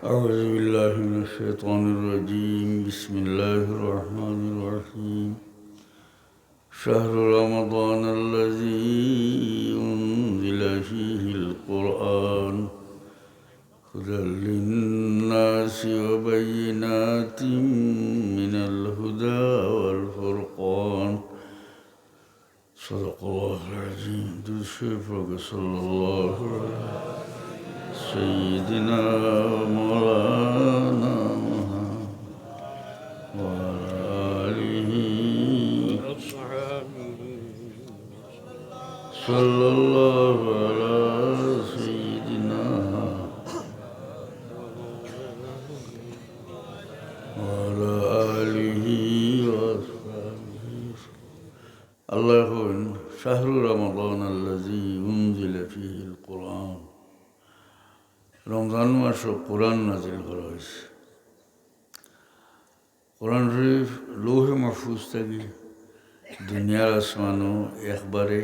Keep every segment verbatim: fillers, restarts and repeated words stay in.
أعوذ بالله من الشيطان الرجيم. بسم الله الرحمن الرحيم. شهر رمضان الذي أنزل فيه القرآن هدى للناس وبينات من الهدى والفرقان. صدق الله العظيم. درود شريف পড়ুক্কা। صلى الله على سيدنا ومولانا محمد وعلى آله وصحبه. صلى الله على سيدنا وعلى آله وصحبه. আল্লায় কইন, "شهر رمضان الذي أنزل فيه القرآن।" রমজান মাসো কোরআন নাজিল করা অইছে। কোরআন শরীফ লৌহে মাহফুজ থাকি দুনিয়ার আসমানো একবারে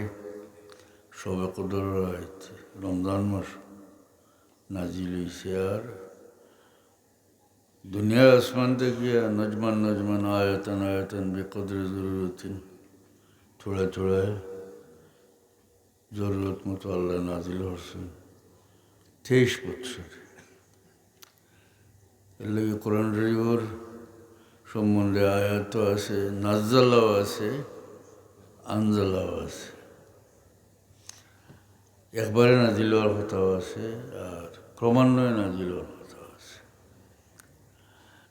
শবে কদরর রাইত রমজান মাসো নাজিল অইছে। আর দুনিয়ার আসমান থাকিয়া نجما نجما آية آية بقدر ضرورة, থুড়ায় থুড়ায় জরুরত মতো আল্লায় নাজিল করছইন তেইশ বৎসরে। এরলাগি কোরআন শরীফর সম্বন্ধে আয়াতও আছে, নাজ্জালাও আছে, আনজালাও আছে। একবারে নাজিল অওয়ার কথাও আছে, আর ক্রমান্বয়ে নাজিল অওয়ার কথাও আছে।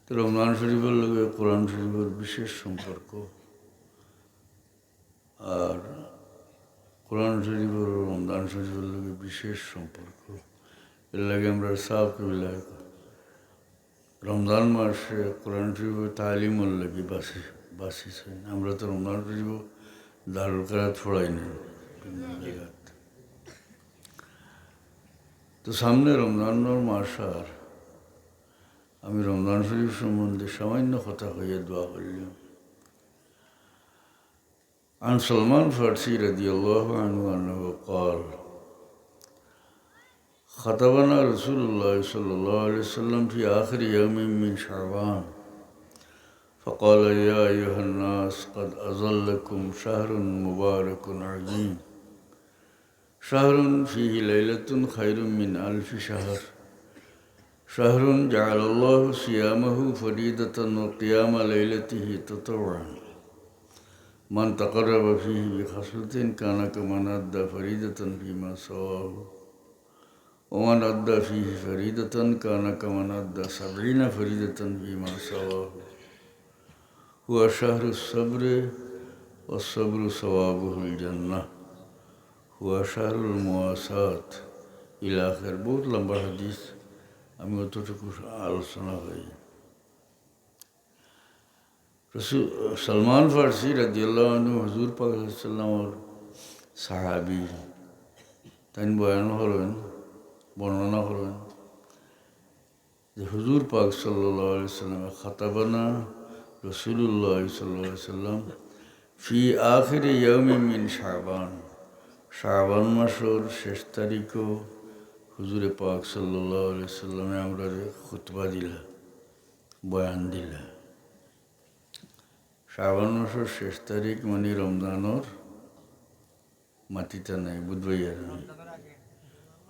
তো রমজান শরীফর লগে কোরআন শরীফর বিশেষ সম্পর্ক, আর কোরআন শরীফর রমজান শরীফর লগে বিশেষ সম্পর্ক। এরলাগি আমরার ছাব কিবলায় রমজান মাসে কোরআন শরীফ তালিমর লাগি বাছি, বাছিছইন। আমরা তো রমজান শরীফ দারুল কেরাত পড়াই না, বিভিন্ন জাগাত। তো সামনে রমজানর মাস, আর আমি রমজান শরীফ সম্বন্ধে সামান্য কথা কইয়া দোয়া করিলাম। عن سلمان الفارسي رضي الله عنه أنه قال: خطبنا رسول الله صلى الله عليه وسلم في آخر يوم من شعبان، فقال: يا أيها الناس، قد أظلكم شهر مبارك عظيم، شهر فيه ليلة خير من ألف شهر، شهر جعل الله صيامه فريضة وقيام ليلته تطوعا، من تقرب فيه بخصلة كان كمن أدى فريضة فيما سواه، ومن أدى فيه فريضة كان كمن أدى سبعين فريضة فيما سواه. هو شهر الصبر والصبر ثوابه الجنة. هو شهر المواساة. إلى آخر. বহুত লম্বা হাদিস, আমি অতটুকু আলোচনা করি। রসুল সালমান ফার্সি রাদিয়াল্লাহু আনহু হুজুর পাক সাল্লাল্লাহু আলাইহি ওয়াসাল্লামর সাহাবী, তাইন বয়ান করইন, বর্ণনা করইন যে হুজুর পাক সাল্লাল্লাহু আলাইহি ওয়াসাল্লাম, خطبنا رسول الله صلى الله عليه وسلم في آخر يوم من شعبان, শাবান মাসর শেষ তারিখো হুজুরে পাক সাল্লাল্লাহু আলাইহি ওয়াসাল্লামে আমরারে খুতবা দিলা, বয়ান দিলা। শাবান মাসর শেষ তারিখ মানে রমজানর মাতিতা নাই, বুধবাইয়ার নাই।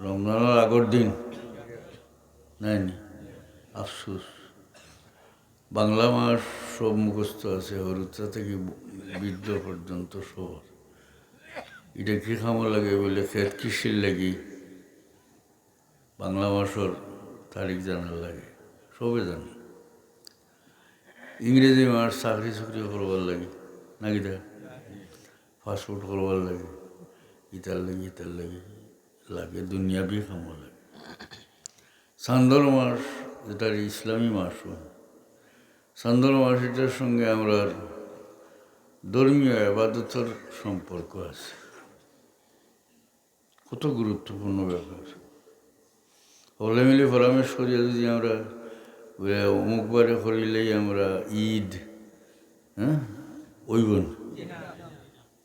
রমজানর আগর দিন নাই নি? আফসোস। বাংলা মাস সব মুখস্থ আছে, হুরুতা থাকি বৃদ্ধ পর্যন্ত সবর। ইটা কি কামো লাগে বুলে, খেত কৃষির লাগি। বাংলা মাসর তারিখ জানার লাগি, সবে জানে। ইংরেজি মাস চাকরি চুকরি করবার লাগি, নাকি দা? পাসপোর্ট করবার লাগি, ইতার লাগি, ইতার লাগি লাগে, দুনিয়াবি কামো লাগে। চান্দর মাস, যেটা ইসলামী মাস, চান্দর মাস, এটার সঙ্গে আমরার ধর্মীয় এবাদতর সম্পর্ক আছে। কত গুরুত্বপূর্ণ ব্যাপার। হকলে মিলি পরামর্শ করিয়া যদি আমরা, এ, অমুক বারে করিলেই আমরা ঈদ, হ্যাঁ, অইবো না।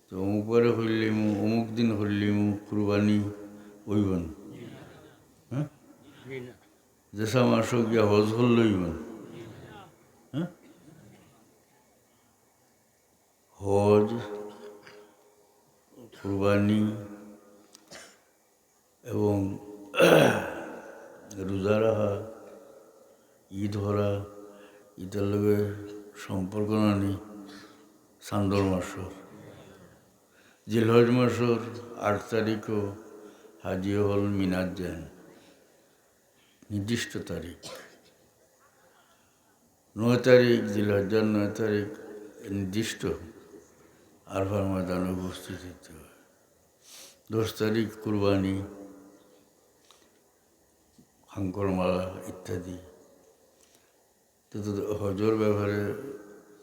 তো অমুক বারে করিলিমু, অমুক দিন করিলিমু, কুরবানি অইবো না। হ্যাঁ? যেসা মাসো গিয়া হজ করলে অইবো না? হ্যাঁ? হজ, কুরবানি এবং রোজা রাখা, ঈদ করা, ইতার লগে সম্পর্ক নানি চান্দর মাসর। জিলহজ মাসর আট তারিখো হাজি অকল মিনাত যাইন, নির্দিষ্ট তারিখ। নয় তারিখ, জিলহজ্জার নয় তারিখ নির্দিষ্ট আরফার ময়দানে উপস্থিত অইতে অয়। দশ তারিখ কুরবানি, হাঙ্কর মারা ইত্যাদি। তো, তো হজর ব্যাপারে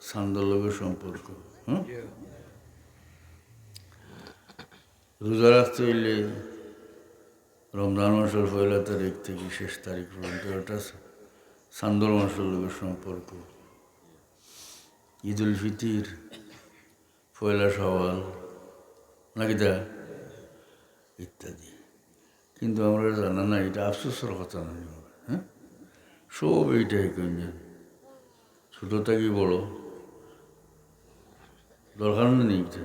চান্দর লগে সম্পর্ক, হ্যাঁ? রোজা রাখতে অইলে রমজান মাসর পয়লা তারিখ থাকি শেষ তারিখ পর্যন্ত, ইটা চান্দর মাসর লগে সম্পর্ক। ঈদুল ফিতির, পয়লা শাওয়াল, নাকি দা ইত্যাদি। কিন্তু আমরা জানা না, ইটা আফসোসর কথা নানি, হ্যাঁ? সব ইটাই কইন, ছোট থাকি বড়, দরকার নানি ইটা।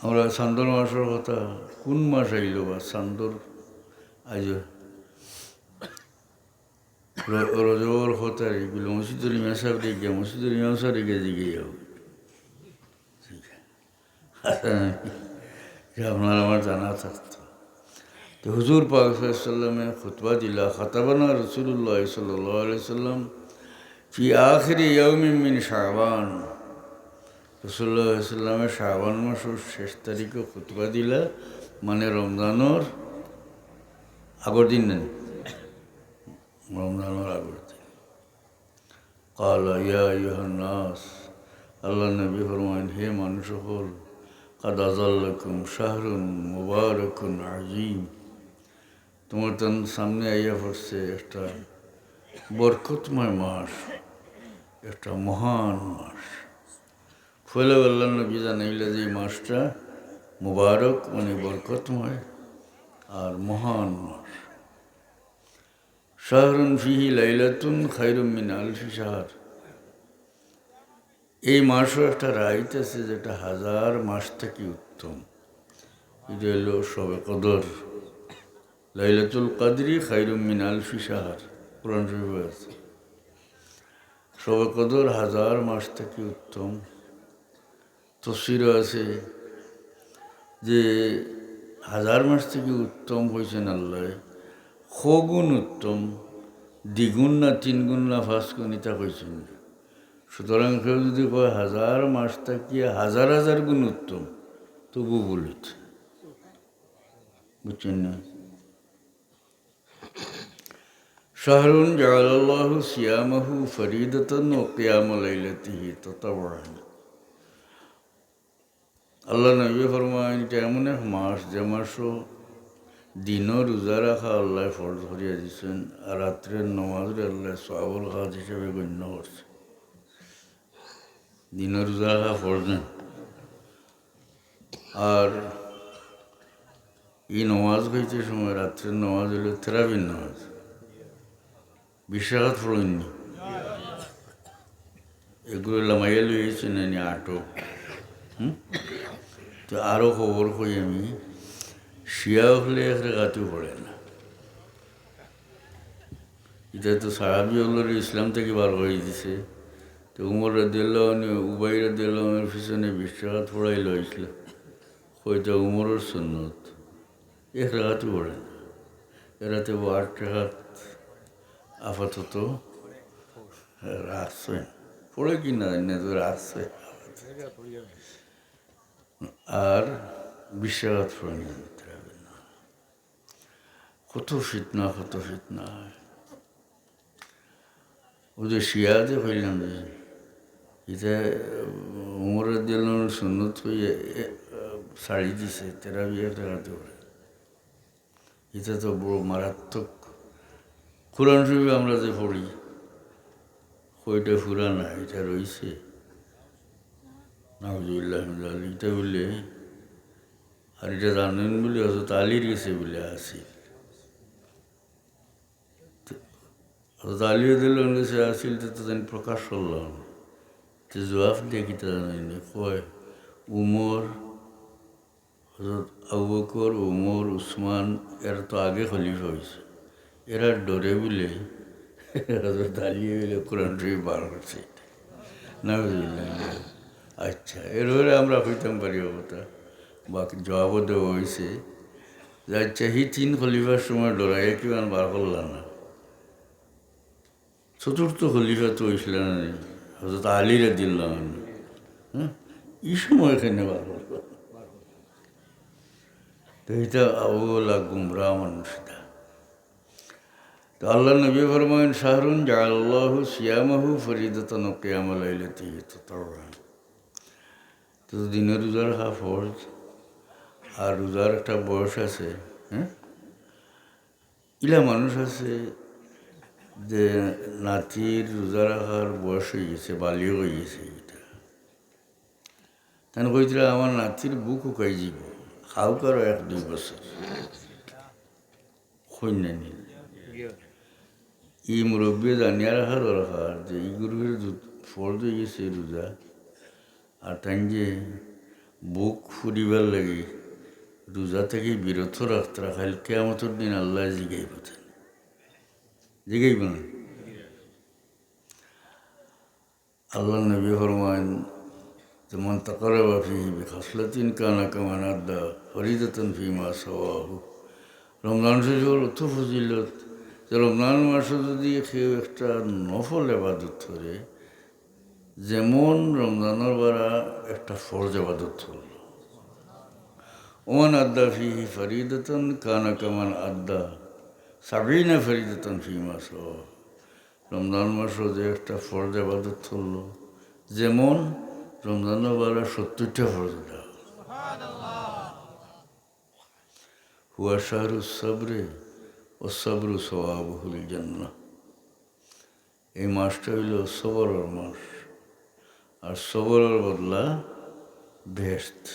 আমরা চান্দর মাসর কথা, কোন মাস আইলো বা চান্দর, আইজ র-, রজবর কথা, ইগুলো মসজিদর ইমাম সাহেব দেখে, মসজিদর ইমাম সাহেব দেখে জিগে যাও। যে আপনার আমার জানা থাকতো। তো হুজুর পাক সাল্লাল্লাহু আলাইহি ওয়াসাল্লামে খুতবা দিলা, খাতাবানা রাসূলুল্লাহ সাল্লাল্লাহু আলাইহি ওয়াসাল্লাম ফি আখিরি ইয়াউমিন মিন শাবান। রাসূলুল্লাহ সাল্লাল্লাহু আলাইহি ওয়াসাল্লামে শাবান মাসর শেষ তারিখো খুতবা দিলা, মানে রমজানর আগর দিন নানি, রমজানর আগর দিন। قال يا أيها الناس, আল্লাহর নবী ফরমাইন, হে মানুষ অকল, قد أظلكم شهر مبارك عظيم, তোমার তান সামনে আইয়া পড়ছে একটা বরকতময় মাস, একটা মহান মাস। পয়লা আল্লাহর নবী জানাইলা যে এই মাসটা মুবারক, মানে বরকতময় আর মহান মাস। شهر فيه ليلة خير من ألف شهر। এই মাসও একটা রাইত আছে যেটা হাজার মাস থাকি উত্তম। ইটা অইলো শবে কদর। লাইলাতুল কদরি খায়রুম মিন আলফি শাহর, কোরআন শরীফো আছে। শবে কদর হাজার মাস থাকি উত্তম। তফসিরও আছে যে হাজার মাস থাকি উত্তম কইছইন আল্লায়, শ গুণ উত্তম, দ্বিগুণ না তিন গুণ না পাঁচ গুণ ইতা কইছইন না। সুতরাং কেউ যদি কয় হাজার মাস থাকি হাজার হাজার গুণ উত্তম, তবু ভুল অইতো। বুঝছইন না? شهر جعل الله صيامه فريضة وقيام ليلته تطوعا। আল্লাহর নবী ফরমাইন, ইটা এমন এক মাস, যে মাসো দিনো রোজা রাখা আল্লায় ফরজ করিয়া দিছইন, আর রাত্রের নমাজরে আল্লায় সওয়াবর কাজ হিসাবে গণ্য করছে। দিনো রোজা রাখা ফরজ না। আর ই নমাজ কইতে সময় রাত্রের নমাজ অইলো তেরাবির নমাজ। বিশ রাকাত পড়ইন নি? এগুলো লামাইয়া লইছে না নি আটো? হুম? তো আরো খবর কই আমি, শিয়া অকলে এক রাকাতও পড়ে না। ইটা তো সাহাবী অকলরে ইসলাম থাকি বার করি দিছে। তো উমর রাদিয়াল্লাহু আনহু, উবাই রাদিয়াল্লাহু আনহুর পিছনে বিশ রাকাত পড়াইলো ইসলাম। কইতা উমরর সুন্নত, এক রাকাতও পড়ে না। এরাতে ও আট রাকাত আপাতত রাখছে। পড়ে কি না জানি না, তো রাখছে। আর বিশ রাকাত পড়ে না। কত ফিতনা, কত ফিতনা। ও যে শিয়া যে কইলাম যে, ইটা উমর রাদিয়াল্লাহু আনহুর সুন্নত কইয়া, এ, ছাড়ি দিছে, তেরাবি এক রাকাতে পড়ে। ইটা তো বড় মারাত্মক। কোরআন শরীফ আমরা যে পড়ি, কয়টা ফুরা না, ইটা রইছে। নাউজুবিল্লাহ মিন যালিক, ইটা বলে, আর ইটা জানইন বলে হযরত আলীর গেছে বলে আছিল। হযরত আলী রাদিয়াল্লাহু আনহু গেছে আছিল, তে তো তাইন প্রকাশ করলা না। তে জবাব দেয় কিতা জানইন নি? কয়, উমর, হযরত আবু বকর, উমর, উসমান, এরা তো আগে খলিফা অইছে, এরার ডরে বুলে হযরত আলী বুলে কোরআন শরীফ বার করছে। নাউজুবিল্লাহ। আচ্ছা, এর উপরে আমরা কইতাম পারি অবতা, বাকি জবাবও দেওয়া অইছে যে, আচ্ছা, হি তিন খলিফার সময় ডরাইয়া কিমান বার করলা না? চতুর্থ খলিফা তো অইছিলা না নি, হযরত আলী রাদিয়াল্লাহু আনহু। হ্যাঁ, ই সময় কেনে বার করলা? তো ইটা অউলা গুমরা মানুষ ইটা। তো আল্লাহর নবী ফরমাইন, "শাহরুন জাআলাল্লাহু সিয়ামাহু ফরিদাতান ওয়া কিয়ামা লাইলাতিহি তাতাওয়ান।" তো দিনর রোজা রাখা ফরজ, আর রোজার একটা বয়স আছে, হ্যাঁ? ইলা মানুষ আছে যে নাতির রোজা রাখার বয়স অইগেছে, বালিগ অইগেছে, ইটা তাইন কইতরা, "আমার নাতির বুক হুকাই যিবো, খাউক আরো এক দুই বছর।" কইন না নি? ই মুরব্বিয়ে জানিয়া রাখা দরকার যে ইগুর উপরে ফরজ অইগেছে রোজা, আর তাইন যে বুক ফুরিবার লাগি রোজা থাকি বিরত রাখতরা, কাইল কিয়ামতর দিন আল্লায় জিগাইবা তাইন। জিগাইবা না? আল্লাহর নবী ফরমাইন যে, "মান তাকাররাবা ফিহি বিখাসলাতিন কানা কামান আদ্দা ফরিদাতান ফিমা সাওয়াহু।" রমজান শরীফর অত ফজিলত যে রমজান মাসো যদি কেউ একটা নফল ইবাদত করে, যেমন রমজানর বারা একটা ফরজ ইবাদত করলো। ওমান আদ্দা ফিহি ফরিদাতান কানা কামান আদ্দা সাবিনা ফরিদাতান ফিমা সাওয়াহু। রমজান মাসো যে একটা ফরজ ইবাদত করলো, যেমন রমজানর বারা সত্তরটা ফরজ আদায়। হুয়া শাহরুস সাবরে ওয়াস সাবরু সাওয়াবুহুল জান্নাহ। এই মাসটা অইলো সবরর মাস, আর সবরর বদলা বেহেশত।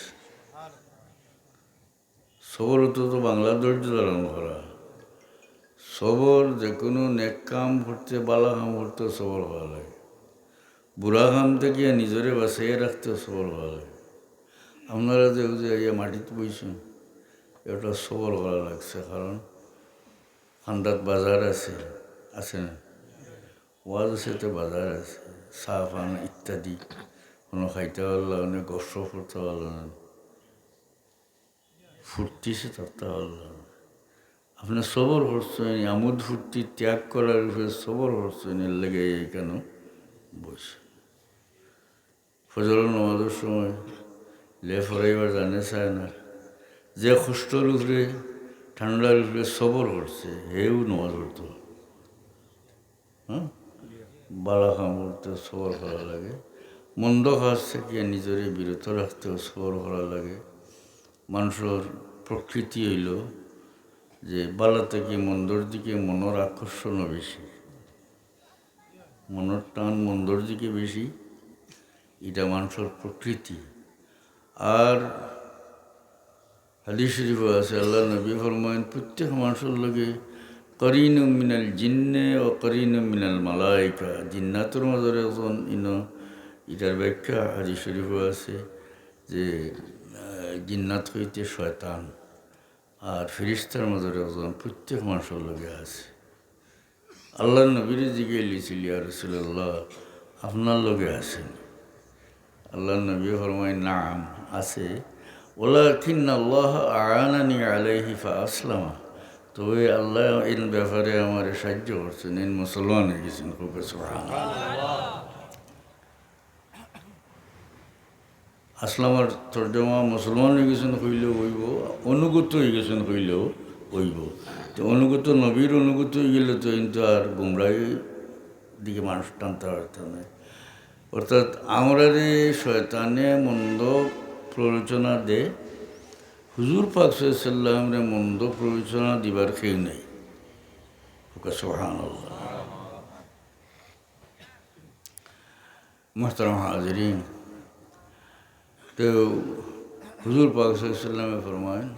সবর অর্থ তো বাংলা ধৈর্য ধারণ করা। সবর যেকুনু নেক কাম করতে, বালা কাম করতে সবর করা লাগে। বুরা কাম থাকি নিজরে বাঁচাইয়া রাখতে সবর করা লাগে। আপনারা যে অউ যে আইয়া মাটিত বইছইন, এটা সবর করা লাগছে, কারণ কান্দাত বাজার আছে, আছে না? ওয়াজ আছে, তো বাজার আছে, চা পান ইত্যাদি, কুনু খাইতা পারলা না, গফ সফ করতা পারলা না, ফুর্তিছে থাকতা পারলা না। আপনে সবর করছইন, আমোদ ফুর্তি ত্যাগ করার উপরে সবর করছইন, এর লাগি ইখানো বইছইন। ফজরর নামাজর সময় লেপ ফরাইবার জানে চায় না। যে কষ্টর উপরে, ঠান্ডার উপরে সবর করছে, হেউ নামাজ পড়তো। হ্যাঁ? বালা কাম করতে সবর করা লাগে, মন্দ কাজ থাকি নিজরে বিরত রাখতেও সবর করা লাগে। মানষর প্রকৃতি অইলো যে বালা থাকি মন্দর দিকে মনর আকর্ষণ বেশি, মনর টান মন্দর দিকে বেশি, ইটা মানষর প্রকৃতি। আর হাদিস শরীফো আছে, আল্লাহর নবী ফরমাইন, প্রত্যেক মানষর লগে করিনুম মিনাল জিন্নে ওয়া করিনুম মিনাল মালাইকা, জিন্নাতর মাজর একজন ইনো, ইটার ব্যাখ্যা হাদিস শরীফো আছে যে, আহ, জিন্নাত অইতে শয়তান, আর ফিরিস্তার মাজর একজন প্রত্যেক মানষর লগে আছে। আল্লাহর নবীরে জিগাইলিছিল, "ইয়া রাসূলুল্লাহ, আপনার লগে আছে নি?" আল্লাহর নবী ফরমাইন, "নাম, আছে। ওয়ালাকিন্নাল্লাহ আআনানি আলাইহি ফাআসলামা।" তবে আল্লায় ইন ব্যাপারে আমারে সাহায্য করছইন, ইন মুসলমান অইগেছইন। কউক্কা সুবহানাল্লাহ। আসলামার তর্জমা মুসলমান অইগেছইন কইলেও অইবো, অনুগত অইগেছইন কইলেও অইবো। তো অনুগত, নবীর অনুগত অইগেলে তো ইন তো আর গুমরাহির দিকে মানুষ টানতা পারতা নায়। অর্থাৎ আমরারে শয়তানে মন্দ প্ররোচনা দে, হুজুর পাক সাল্লাল্লাহু আলাইহি ওয়াসাল্লামরে মন্দ প্ররোচনা দিবার কেউ নাই। কউক্কা সুবহানাল্লাহ। মুহতারাম হাজিরিন, তো হুজুর পাক সাল্লাল্লাহু আলাইহি ওয়াসাল্লামে ফরমাইন,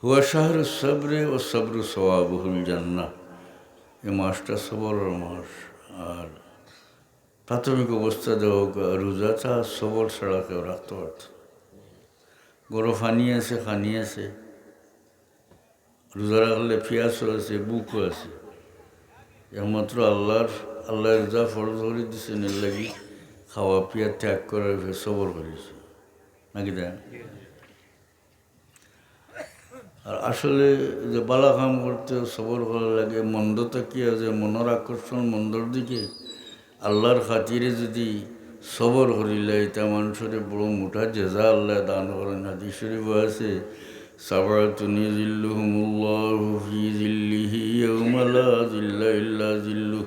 "হুয়া শাহরুস সাবরে ওয়াস সাবরু সাওয়াবুহুল জান্নাহ।" এই মাসটা সবরর মাস। আর প্রাথমিক অবস্থা দেওয়া হোক, রোজাটা সবর ছাড়া কেউ রাখতে পারত না। ঘরো পানি আছে, খানি আছে, রোজা রাখলে পিয়াসও আছে, ভুকও আছে। একমাত্র আল্লাহর, আল্লাহর রোজা ফরজ করি দিছেন, এর লাগি খাওয়া পিয়া ত্যাগ করার উপরে সবর করেছে, নাকি তাই? আর আসলে যে বালা কাম করতে সবর করা লাগে, মন্দ থাকিয়া যে মনর আকর্ষণ মন্দর দিকে, আল্লাহর খাতিরে যদি সবর করিলে, এটা মানুষরে বড় মোটা জেজা আল্লাহ দান করেন। হাদিস শরীফ আছে, "সাবাতুন ইউজিল্লুহুমুল্লাহু ফি জিল্লিহি ইয়াউমা লা জিল্লা ইল্লা জিল্লু।"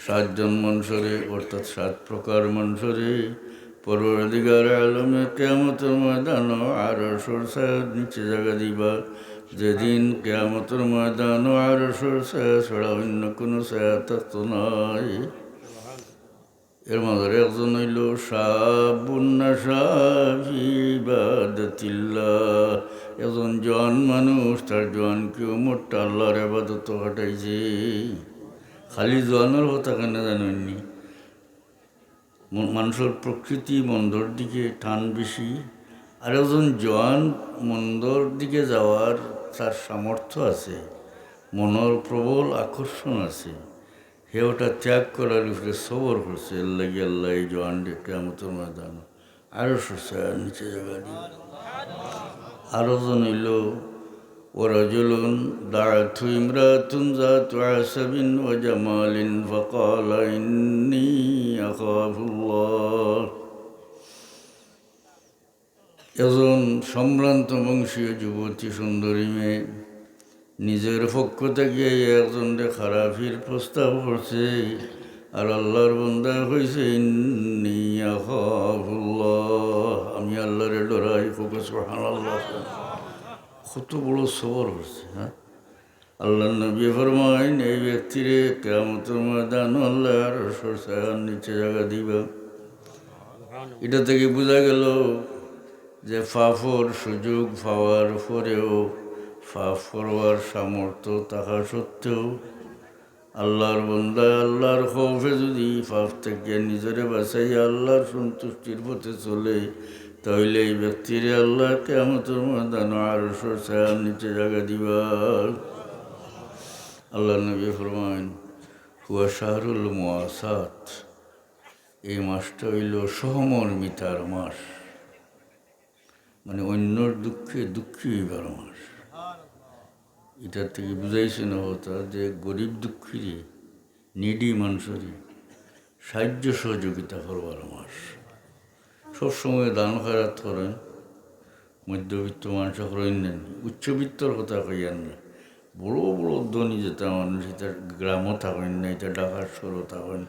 সাতজন মানুষরে, অর্থাৎ সাত প্রকার মানুষরে পরওয়ারদিগার আলমে কিয়ামতর ময়দানো আরশর ছায়ার নিচে জাগা দিবা, যেদিন কিয়ামতর ময়দানো আরশর ছায়া ছাড়া অন্য কোনো ছায়া থাকতো নায়। এর মাঝে একজন অইল শাবুন নাশা ফি ইবাদাতিল্লাহ, একজন জোয়ান মানুষ, তার জোয়ানকি উমরটা আল্লাহর ইবাদত কাটাইছে। খালি জোয়ানর কথা কেন জানইননি? ম-, মানুষর প্রকৃতি মন্দর দিকে টান বেশি। আর একজন জোয়ান মন্দর দিকে যাওয়ার তার সামর্থ্য আছে, মনর প্রবল আকর্ষণ আছে, হে ওটা ত্যাগ করার উপরে সবর করছে। এর লাগি আল্লাহ এই জোয়ানরে কিয়ামতর ময়দান আরশর ছায়ার নিচে জাগা দিবা। আরো জন অইল, "ওয়া রাজুলুন দাআতহু ইমরাতুন যাতু হাসাবিন ওয়া জামালিন ফাকালা ইন্নী আখাফুল্লাহ।" একজন সম্ভ্রান্ত বংশীয় যুবতী সুন্দরী মেয়ে নিজের পক্ষ থাকিয়া একজনরে খারাপির প্রস্তাব করছে, আর আল্লাহর বন্দায় কইছে, "ইন্নী আখাফুল্লাহ, আমি আল্লাহরে ডরাই।" কউক্কা সুবহানাল্লাহ। কত বড় সবর করছে, হ্যাঁ? আল্লাহর নবী ফরমাইন, এই ব্যক্তিরে কিয়ামতর ময়দানো আল্লাহ আরশর ছায়ার নিচে জাগা দিবা। এটা থেকে বুঝা গেল যে পাপর সুযোগ পাওয়ার পরেও, পাপ করবার সামর্থ্য থাকা সত্ত্বেও, আল্লাহর বন্দায় আল্লাহর খৌফে যদি পাপ থেকে নিজরে বাঁচাইয়া আল্লাহর সন্তুষ্টির পথে চলে, তাহলে এই ব্যক্তিরে আল্লাহ কিয়ামতর ময়দানো আরশর ছায়ার নিচে জাগা দিবা। আল্লাহর নবী ফরমাইন, "হুয়া শাহরুল মুআসাত।" এই মাসটা অইল সহমর্মিতার মাস, মানে অন্যর দুঃখে দুঃখী অইবার মাস। এটার থেকে বুঝাইছে না কথা যে গরিব দুঃখীরে, নিডি মানুষরে সাহায্য সহযোগিতা করবার মাস। সবসময় দান খয়রাত করেন, মধ্যবিত্ত মানুষ করেন না, উচ্চবিত্তর কথা কইয়ার না। বড় বড় ধনী যেটা মানুষ, এটা গ্রামও থাকেন না, এটা ঢাকার শহরও থাকেন,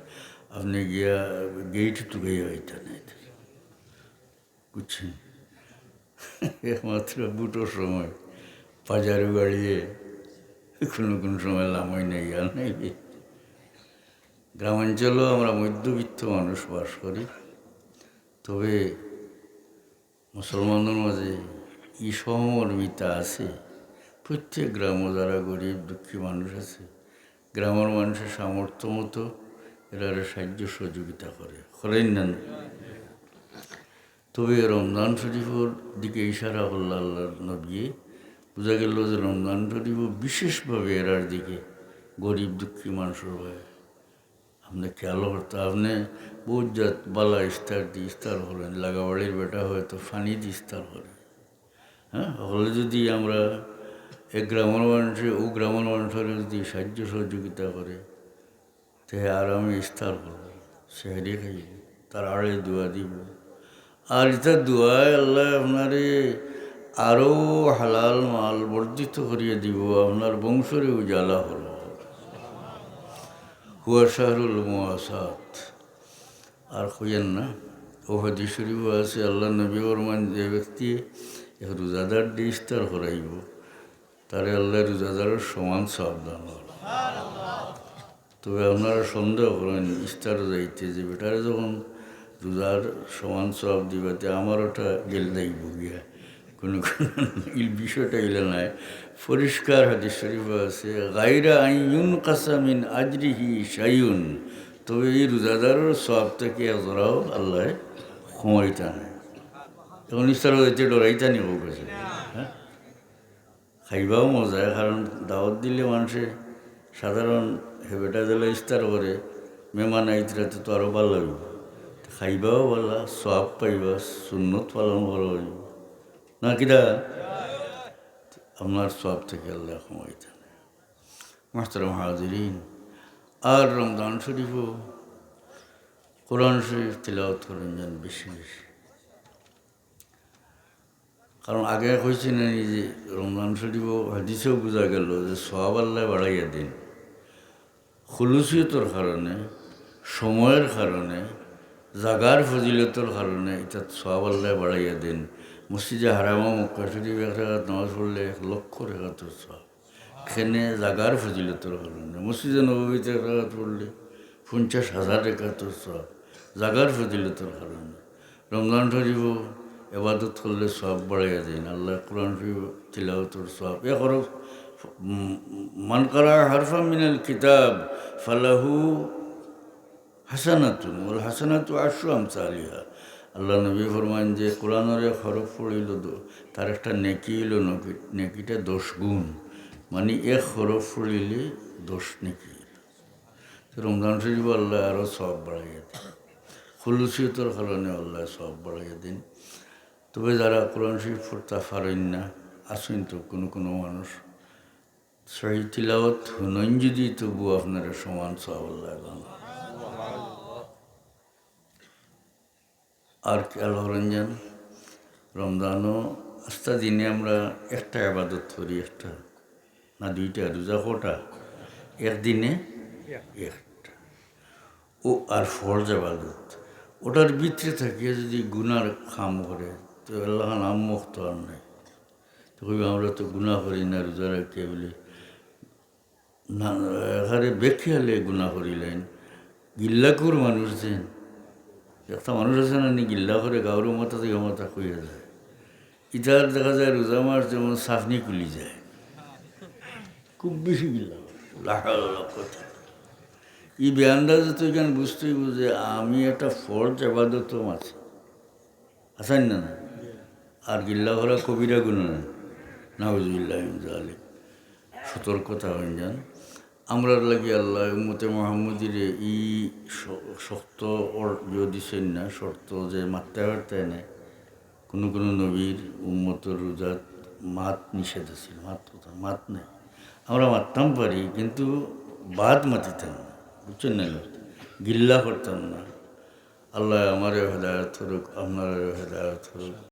আপনি গিয়া গেইট তুকাইয়া হইতা না এটা। বুঝছেন? একমাত্র ভোটর সময় বাজারে বাড়িয়ে কোনো কোনো সময় লামাই নেই আর নেই। গ্রামাঞ্চলেও আমরা মধ্যবিত্ত মানুষ বাস করি, তবে মুসলমানদের মাঝে এই সহমর্মিতা আছে। প্রত্যেক গ্রামও যারা গরিব দুঃখী মানুষ আছে, গ্রামের মানুষের সামর্থ্য মতো এরারে সাহায্য সহযোগিতা করে, করেন না? তবে রমজান শরীফর দিকে ইশারা করল আল্লাহর নবী, বুঝা গেল যে রমজান শরীফও বিশেষভাবে এরার দিকে, গরিব দুঃখী মানুষের ভাই, আপনি খেয়াল করতে, আপনি বহুত জাত বালা ইফতার দি ইফতার করেন, লাগাবাড়ির বেটা হয়তো পানি দি ইফতার করে। হ্যাঁ, হলে যদি আমরা এক গ্রামের মানুষে ও গ্রামের মানুষের যদি সাহায্য সহযোগিতা করে, তে আরামে ইফতার করব, সেহরি খাইব, তার আড়ে দোয়া দিব। আর এটা দোয়ায় আল্লাহ আপনারে আরো হালাল মাল বর্ধিত করিয়া দিব, আপনার বংশরে উজালা করব। হুয়া শাহরুল মুআসাত। আর কইয়েন না, ও হাদিস শরীফও আছে, আল্লাহর নবী ফরমান, যে ব্যক্তি এক রোজাদার দিয়ে ইফতার করাইব, তারে আল্লাহ রোজাদারের সমান সওয়াব দান করবে। তবে আপনারা সন্দেহ করেন, ইফতারও যাইতে যে বেটারে যখন রোজার সমান সওয়াব দিবাতে আমার ওটা গেল যাইব গিয়া, কোনো কোনো ইল বিষয়টা ইলা নাই। পরিষ্কার হাদিস শরীফ আছে, "গায়রা আন ইউনকাসা মিন আজরিহি শাইউন।" তবে এই রোজাদারের সওয়াব থাকি এক জরাও আল্লায় কমাইতা নায়। এখন ইফতার যাইতে ডরাইতা নি, কউক্কা। হ্যাঁ, খাইবাও মজায়, কারণ দাওয়াত দিলে মানষে সাধারণ হেবেটা দিলে ইফতার করে, মেহমান আইতরা তো আরো ভালা অইবো। খাইবাও ভালা, সওয়াব পাইবা, সুন্নত পালন করা অইবো। না কিতা? আপনার সওয়াব থাকি আল্লায় কমাইতা নায়। মোহতারাম হাজিরিন, আর রমজান শরীফও কোরআন শরীফ তিলাওয়াত করইন যান বেশি বেশি। কারণ আগে কইছি না নি যে রমজান শরীফও হাদিসেও বুঝা গেল যে সওয়াব আল্লায় বাড়াইয়া দেইন। খুলুসিয়তর কারণে, সময়র কারণে, জাগার ফজিলতর কারণে ইতাত সওয়াব আল্লায় বাড়াইয়া দেইন। মসজিদে হারামো মক্কা শরীফ এক রাকাত নামাজ পড়লে এক লক্ষ রাকাতর সওয়াব। কেনে? জাগার ফজিলতর কারণে। মসজিদে নববীতে এক রাকাত পড়লে পঞ্চাশ হাজার রাকাতর সওয়াব, জাগার ফজিলতর কারণে। রমজান শরীফও এবাদত করলে সওয়াব বাড়াইয়া দেইন। আল্লায় কোরআন শরীফ তিলাওয়াতর সওয়াব। এক হরফ, উম, "মান কারা হারফাম মিনাল কিতাব ফালাহু হাসানাতুন ওয়াল হাসানাতু আশরু আমসালিহা।" আল্লার নবী ফরমাইন যে কোরআনর এক হরফ পড়িল দ-, তার একটা নেকি অইল, নেকি-, নেকিটা দশ গুণ, মানে এক হরফ পড়িলে দশ নেকি। তো রমজান শরীফও আল্লায় আরো সওয়াব বাড়াইয়া দেইন, খুলুসিয়তর কারণে আল্লায় সওয়াব বাড়াইয়া দেইন। তবে যারা কোরআন শরীফ পড়তা পারইন না, আছইন তো কোনো কোনো মানুষ, সহি তিলাওয়াত হুনইন যদি, তবু আপনারা সমান সওয়াব আল্লায় দান। আর খেয়াল করইন যান, রমজানও আস্তা দিনে আমরা একটা এবাদত করি, একটা না দুইটা, রোজা কটা? একদিনে একটা। ও আর ফরজ এবাদত, ওটার ভিতরে থাকিয়া যদি গুনার কাম করে, তো আল্লাহ নাম মুক্ত আর নাই। তো কইবা, "আমরা তো গুনা করি না, রোজা রাখি," বলে না, এখানে বেখেয়ালে গুনা করিলাইন। গিল্লাখুর মানুষ যেন, একটা মানুষ আছে না নি, গিল্লা করে গাউর মাথা থাকি মাথা খুইয়া যায়। ইতার দেখা যায় রোজা মাস যেমন সাফনি খুলি যায়, খুব বেশি গিল্লা করে। লা হাওলা ওয়ালা কুওয়াতা ইল্লা বিল্লাহ। ই বেআন্দাজে তো এখানে বুঝতেই বুঝে আমি একটা ফরজ এবাদত মাসে আছইন না, না? আর গিল্লা করা কবিরা গুনা নায়। নাউজুবিল্লাহি মিন জালিক। সতর্কতা অইন যান। আমরার লাগি আল্লায় উম্মতে মুহাম্মদীরে ই শ-, শক্ত অর-, ইয়ে দিছইন না, শর্ত যে মাততায় পারতায় নায়। কোনো কোনো নবীর উম্মতর রোজাত মাত নিষেধ আছিল, মাত কথা, মাত নাই। আমরা মাততাম পারি, কিন্তু বাদ মাতিতাম না, বুঝছইন না? গিল্লা করতাম না। আল্লায় আমারেও হেদায়েত করুক, আপনারারেও হেদায়েত করুক।